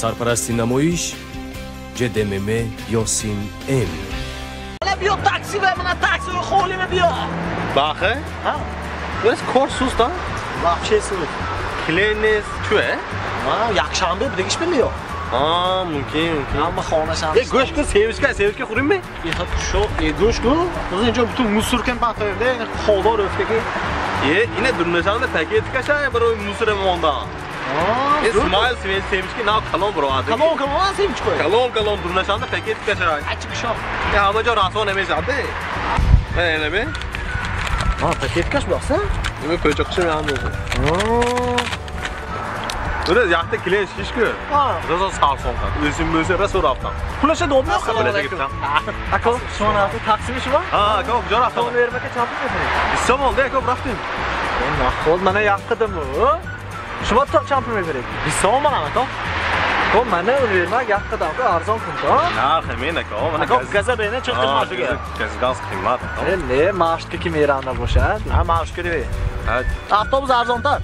Сарпарасти намоиш ЖДММ Ёсин М. Биё такси ва мана такси холӣ биё. Бахе? Ҳа. Бираз кор суст, а? Вообще суст. Клиент нест, чӯ, э? Ма якшанбе будагиш билё. А, мумкин, мумкин. Ҳама хонашам. Э, гӯш кун, семечка, семечка хӯримми? Э, шо, э, гӯш кун. Оз инҷо бутун мусоркам патоевда, ходор өфтаги. Э, ина дурнашанда пакет кашай барои мусора монда. Э, Смайл семечки нав калон бароад. Калон, калон семечка. Калон, калон дурнашанда пакет кашай. Ачик шо. Э, ҳама ҷо расво намешавад, э. Э, наме? А, пакет каш баса? Нима кӯчақчи меам бошад. Ура, якта клиент шишку. Разо сарсон кард. O'zim o'zi raso рафтам. Пулаша додми? Пулаша гирифтам. Ако, шумо рафтед таксими шумо? Ҳа, ако, куҷо рафтам? Шумо вермака чанд пул мефурӯшед? 20 сомон, де, ако, рафтем. Наход, мана як қадаму. Шумо чанд пул мефурӯшед? 20 сомон, ако. Ко, мана вермак як қадам, ко, арзон кун, то. Нарх ҳамин, ако. Мана Ако, газа бена чӣ қимат шуга? Газ қимат, ако. Э, не, маршрутка ки меранда бошад. Ҳа, маршрутка деви. Автобус арзонтар.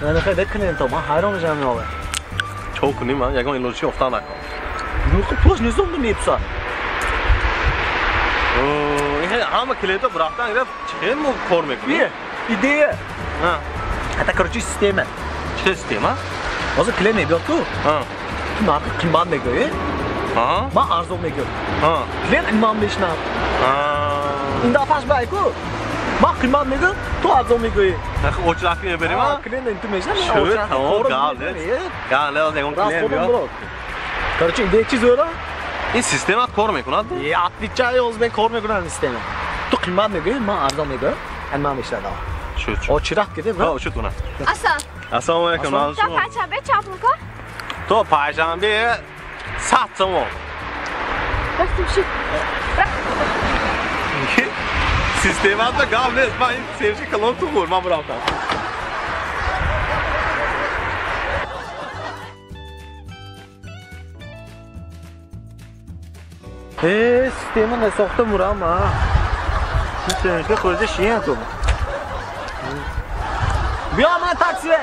Мана хеле клиент, ман ҳайрон мешавам меовад. Чо кунем, ман ягон илоҷи ёфтан накун. Нурхи пулаш низом мепусад. Ин ҳама клиентҳо рафтан гирифт, чӣ хел мо кор мекунем? Идея. Ҳа. Это короче система. Чӣ система? Ҳозир клиент мебиёд ку? Ҳа. Ту нархи қимат мегӯӣ? Ҳа. Ман арзон мегӯям. Ҳа. Клиент қимат мешинад. Ҳа. Ин дафъаш бай ку? Ман қимат мегӯям, ту арзон мегӯӣ. Нахи очрак мебарем, а? Клиент ин ту мешинад, Шуд, тамом, гап нест. Гап нест, ягон клиент биёд. Короче, идея чӣ зӯра? Ин системат кор мекунад? Е, отвечаю, ҳозир мен кор мекунам система. Ту қимат мегӯӣ, ман арзон мегӯям, ҳамин мешинад. Шуд, шуд. Очрак кедем, ҳа? Шуд, уна. Ассалом. Ассалому алайкум. То панҷшанбе чанд пул кор? То панҷшанбе 100 сомон. Рафтем, шуд. Системат ба гап нест. Ман ин семечка калон ту хӯр, ман бурафтам. Э, система насохта мурам, а. Семечка хӯрда шиям ту. Биё ман такси.